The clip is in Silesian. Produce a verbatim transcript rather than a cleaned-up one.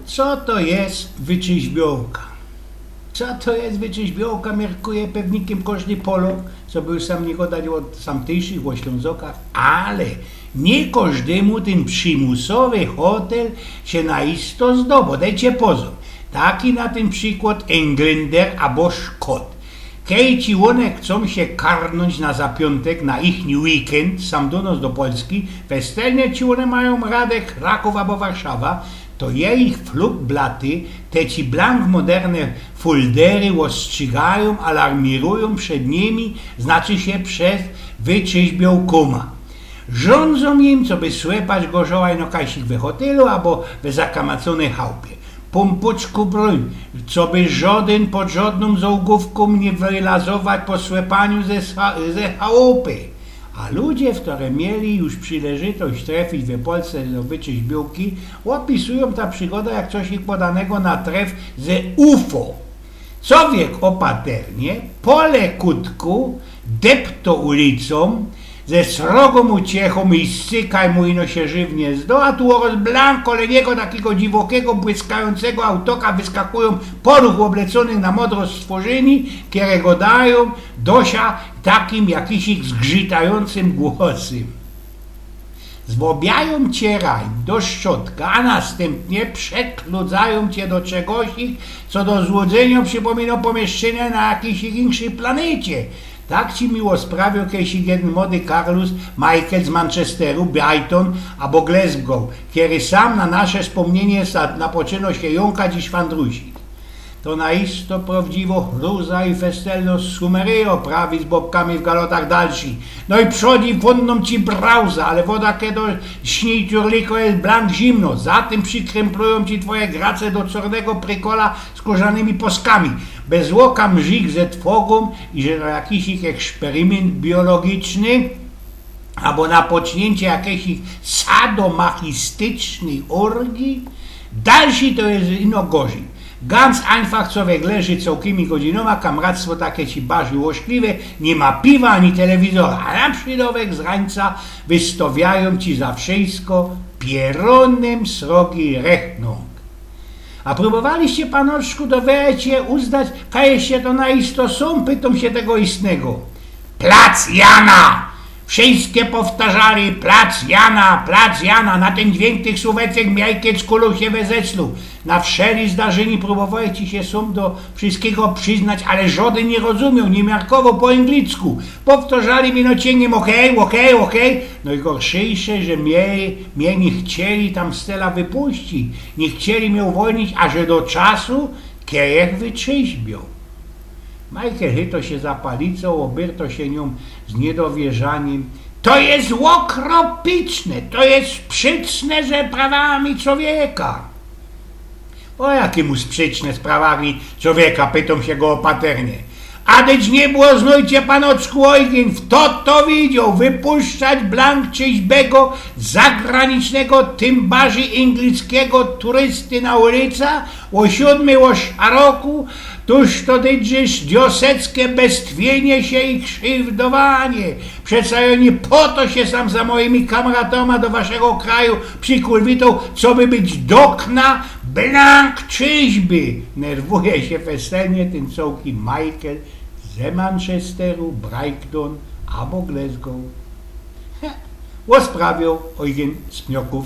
Co to je wyczyźbiołka? Co to je wyczyźbiołka, mierkuje pewnikym kożdy Polok, co by sam niy godać ô tamtyjszych, ô Ślōnzokach, ale niy kożdymu tyn przimusowy hotel sie na isto zdobŏ. Dejcie pozōr. Taki na tyn przikłŏd Englynder abo Szkot. Kej ci ône chcōm sie karnōńć na zapiōntek, na ichni weekend, sam do nos do Polski, festelnie ci ône majōm radek Rakōw abo Warszawa, to je ich flugblaty, te ci blank moderne foldery ôstrzigajōm, alarmirujōm przed nimi, znaczy sie przed wyczyźbiołkōma. Rządzōm im, coby słepać gorzołaj no kajsik we hotelu abo we zakamacōnyj chałpie. Pōmpuczku brōń, coby żŏdyn pod żŏdnōm zŏłgōwkōm niy wylazować po słepaniu ze, ze chałpy. A ludzie, wtore mieli już przileżytość trefić we Polsce do wyczyźbiołki, ôpisujōm ta przigoda jak coś ich podanego na tref ze ufo. Cowiek ôpaternie, po lekutku, depto ulicōm, ze srogōm uciechōm i scykaj mu, ino sie żywnie zdo, a tu ôroz blank kole niego takigo dziwokigo, błyskajōncego autoka wyskakujōm poruch ôblecōnych na modro stworzyni, kere godajōm do sia takim jakisik zgrzytajōncym głosym. Zwobiajōm cie rajn do szczodka, a nastympnie przekludzajōm cie do czegosik, co do złudzyniŏ przipōminŏ pōmieszczynie na jakisik inkszyj planycie. Tak ci miło sprawiōł kejsik jedyn młody karlus Michael z Manchesteru, Brighton abo Glasgow, kery sam na nasze spōmnienie za-, napoczynŏ sie jōnkać i szwandrusić. To na isto prŏwdziwŏ chruza i festelnŏ sumeryjŏ prawi z bobkami w galotach dalszi. No i przodzi fōndnōm ci brauza, ale woda, kedo śni ciurliko, je blank zimnŏ. Za tym przikrymplujōm ci twoje grace do czŏrnego prykola z korzanymi poskami. Bez ôka mrzik ze twogōm i że to jakisik eksperymynt biologiczny, abo napoczniyncie jakejsik sadomachistycznyj orgii. Dalszi to je ino gorzij. Ganz einfach, cowiek leży cołkimi godzynōma, kamractwo take ci bardzij ôszkliwe, niy ma piwa ani telewizora, a na przidŏwek z rańca wystŏwiajōm ci za wszysko pierōnym srogi rechnōng. A prōbowaliście, panoczku, do weje sie uznać, kaj jeście to na isto sōm, pytōm sie tego istnego. Plac Jana! Wszyjske powtarzali: „Plac Jana, plac Jana”, na tyn dźwiynk tych słōweczek Michael skulōł sie we ze snu. Na wszeli zdarzyni prōbowali ci sie sōm do wszyjskigo prziznać, ale żŏdyn niy rozumioł, niy miarkowoł po anglicku. Powtarzali mi, no, ciyniem: „Okej, okej, okej”. No i gorszejsze, że mie, mie niy chcieli tam z cela wypuścić, niy chcieli mie uwolnić, a że do czasu, kej jech wyczyźbioł. Michael chyto sie za palicõ, ôbyrto sie niōm z niydowierzanim. „To je ôkropne, to je sprzeczne ze prawami cowieka”. „Ô jakimu sprzeczne z prawami cowieka?” pytōm sie go ôpaternie. „A dyć niy błoznujcie, panoczku Eugen, fto to widzioł wypuszczać blank czyjś bego zagranicznego, tym bardzij anglickigo turysty na ulica ô siōdmyj ô szaroku, tōż to dyć dyoseckie bestwienie sie i krziwdowanie. Przeca jŏ niy po to sie sam za mojimi kamratōma do waszego kraju przikulwitoł, coby być do kna blank czyjś by”, nerwuje sie festelnie tyn cołki Michael ze Manchesteru, Brighton abo Glasgow. He, ôsprawioł Eugen z Pniokōw